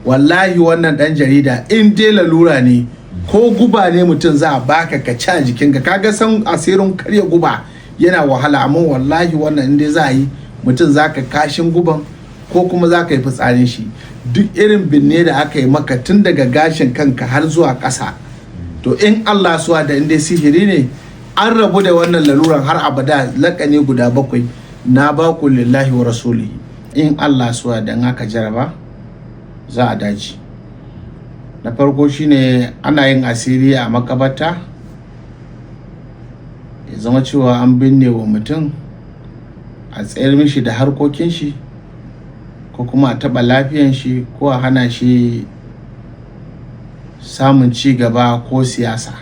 Wallahi wannan, dan jarida, in dai lalura ne ko guba ne mutum za a baka ka ci a jikinka, kaga san asirin karya guba yana wahala. Amma wallahi wannan in dai za a yi, mutum za ka kashin guban ko kuma za ka yi fitsarin shi. Duk irin binne da aka yi maka tun daga gashin kanka har zuwa ƙasa, to in Allah suwa da in dai sihiri ne, an rabu da wannan laluran har abada. Lakani guda bakwai na baku, lillahi wa rasuli. In Allah suwa da in aka jaraba, za a dace. Na farko shine ana yin asiri a makabarta, ya zama cewa an binne wa mutum, a tsayar mishi da harkokin shi, ko kuma a taɓa lafiyan shi, ko a hana shi samun ci gaba ko siyasa.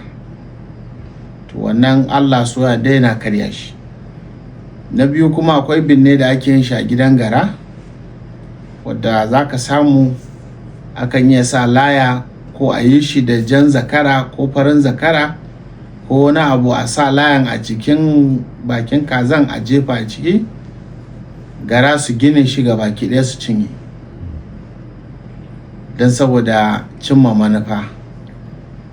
To wannan Allah so ya daina karya shi. Na biyu kuma, akwai binne da ake yin shi a gidan gara, wadda za ka samu akan iya sa laya ko a yi shi da jan zakara ko farin zakara ko wani abu, a sa layan a cikin bakin kazan, a jefa a ciki, gara su gine shi ga baki ɗaya su cinye don saboda cimma manufa.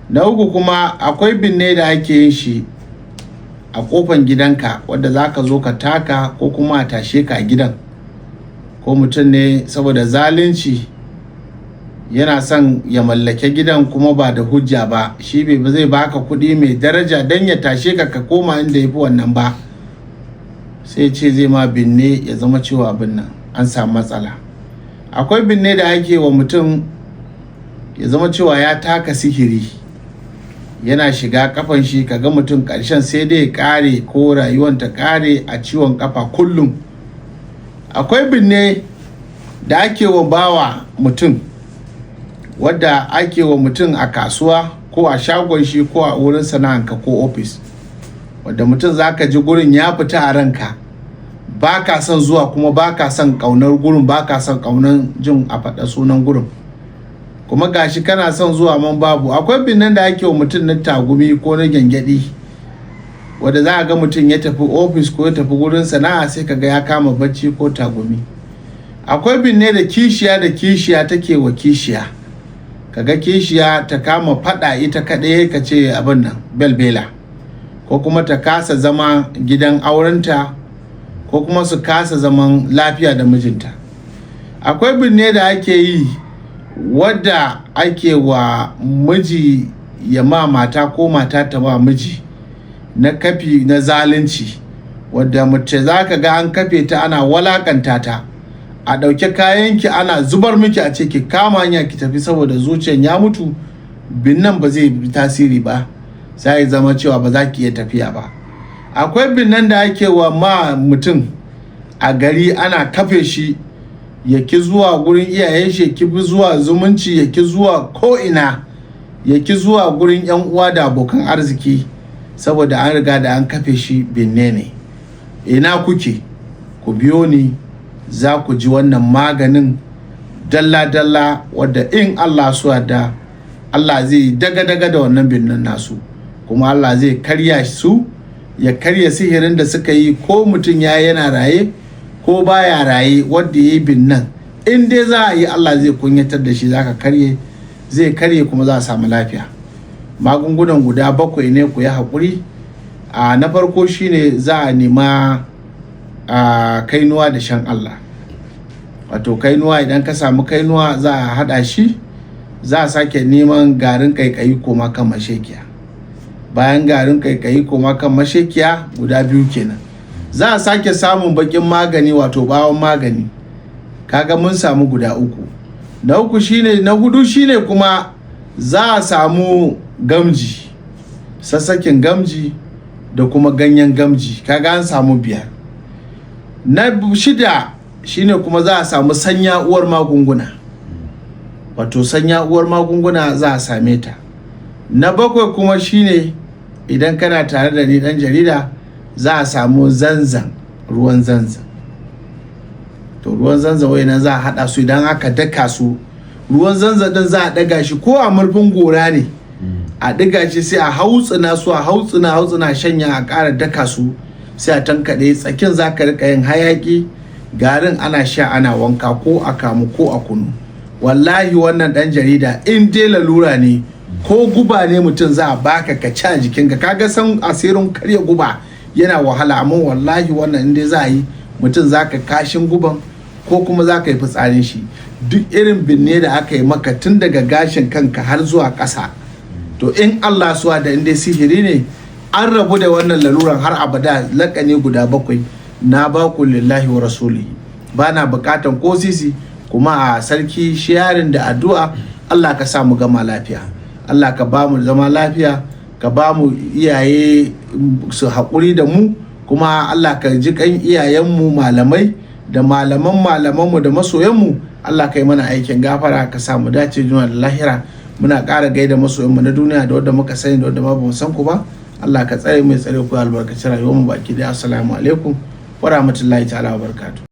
Na uku kuma, akwai binne da ake yin shi a kofan gidanka, wadda za ka zo ka taka ko kuma a tashe ka a gidan, ko mutum ne saboda zalunci yana son ya mallake gidan kuma ba da hujja ba, shi bai zai baka kuɗi mai daraja don ya tashe ka ka koma inda ya fi wannan ba, sai ce zai ma binne, ya zama cewa abin nan an samu matsala. Akwai binne da ake wa mutum, ya zama cewa ya taka sihiri yana shiga kafan shi, kaga mutum ƙarshen sai dai ya kare ko rayuwan ta kare a ciwon kafa kullum. Akwai binne da ake wa bawa mutum, wadda ake wa mutum a kasuwa ko a shagon shi ko a wurin sana'anka ko ofis, wadda mutum za ka ji gurin ya fita a ranka, ba ka son zuwa, kuma ba ka son ƙaunar gurin, ba ka son ƙaunar jin a faɗa sunan gurin, kuma gashi kana son zuwa man babu. Akwai binnan da ake wa mutum na tagumi ko na gyangyaɗi, wadda za a ga mutum ya tafi ofis ko ya tafi gurin sana'a, sai ka ga ya kama bacci ko tagumi. Akwai binne da kishiya da kishiya take wa kishiya, kaga kishiya ta kama fada ita kaɗai, ka ce abin nan belbela, ko kuma ta kasa zama gidan aurenta, ko kuma su kasa zaman lafiya da mijinta. Akwai binne da ake yi wadda ake wa miji ya ma mata ko mata ta ma miji, na kafi na zalunci, wadda mace za ka ga an kafe ta, ana walakanta ta, a ɗauke kayanki ana zubar miki, a ce ki kama hanya ki tafi, saboda zuciyan ya mutu, binnan ba zai yi tasiri ba, sai ya zama cewa ba za ki iya tafiya ba. Akwai binnan da ake wa ma mutum a gari, ana kafe shi, ya ki zuwa gurin iyayen shi, ya ki zuwa zumunci, ya ki zuwa ko'ina, ya ki zuwa gurin yan uwa da abokan arziki, saboda an riga da an kafe shi, binne ne. Ina kuke? Ku biyo ni, za ku ji wannan maganin dalla-dalla, wadda in Allah su da Allah zai daga-daga da wannan binnin nasu, kuma Allah zai karya su, ya karya sihirin da suka yi, ko mutum ya yana raye ko baya raye, wadda ya yi binnan, in dai za a yi, Allah zai kunyatar da shi, zaka karye, zai karye, kuma za a samu lafiya. Magungunan guda bakwai ne, ku yi haƙuri. A na farko shine za a nema a kainuwa da shan Allah, wato kainuwa. Idan ka samu kainuwa, za a haɗa shi, za a sake neman garin kaikayi koma kan mashekiya. Bayan garin kaikayi koma kan mashekiya guda biyu kenan, za a sake samun bakin magani, wato bawon magani. Kaga mun samu guda uku. Na uku shine, na hudu shine kuma za a samu gamji, sassakin gamji da kuma ganyen gamji. Kaga an samu biyar. Na shida shine kuma za a samu sanya uwar magunguna, wato sanya uwar magunguna za a same ta. Na bakwai kuma shine, idan kana tare da ni, dan jarida, za a samu zanzan, ruwan zanzan. To ruwan zanzan wayannan za a haɗa su. Idan aka daka su, ruwan zanzan din za a ɗaga shi ko a murfin gora ne, a ɗiga shi, sai a hautsina su, a hautsina hautsina, shanya, a ƙara daka su, sai a tankaɗe tsakin. Za ka riƙa yin hayaƙi garin, ana sha, ana wanka ko a kamu ko a kunu. Wallahi wannan dan jarida, in dai lalura ne ko guba ne mutum za a baka ka ci a jikinka, kaga san asirin karya guba yana wahala. Amma wallahi wannan in dai za a yi, mutum za ka kashin guban ko kuma za ka yi fitsarin shi. Duk irin binne da aka yi maka tun daga gashin kanka har zuwa ƙasa, to in Allah suwa da in dai sihiri ne, an rabu da wannan laluran har abada. Lakani guda bakwai na baku lillahi wa rasulihi, ba na bukatan ko sisi. Kuma a sarki sharing da addu'a. Allah ka sa mu gama lafiya, Allah ka ba mu zama lafiya, ka ba mu iyaye su haƙuri da mu, kuma Allah ka ji kan iyayenmu malamai da malaman malamanmu da masoyanmu. Allah ka yi mana aikin gafara, ka sa mu dace duniya da lahira. Muna ƙara gaida masoyanmu na duniya, da wadda muka sani da wadda ma bamu san ku ba. Allah ka tsare mu, ya tsare ku, albarkaci rayuwar mu baki da. Assalamu alaikum wa rahmatullahi ta'ala wa barakatuh.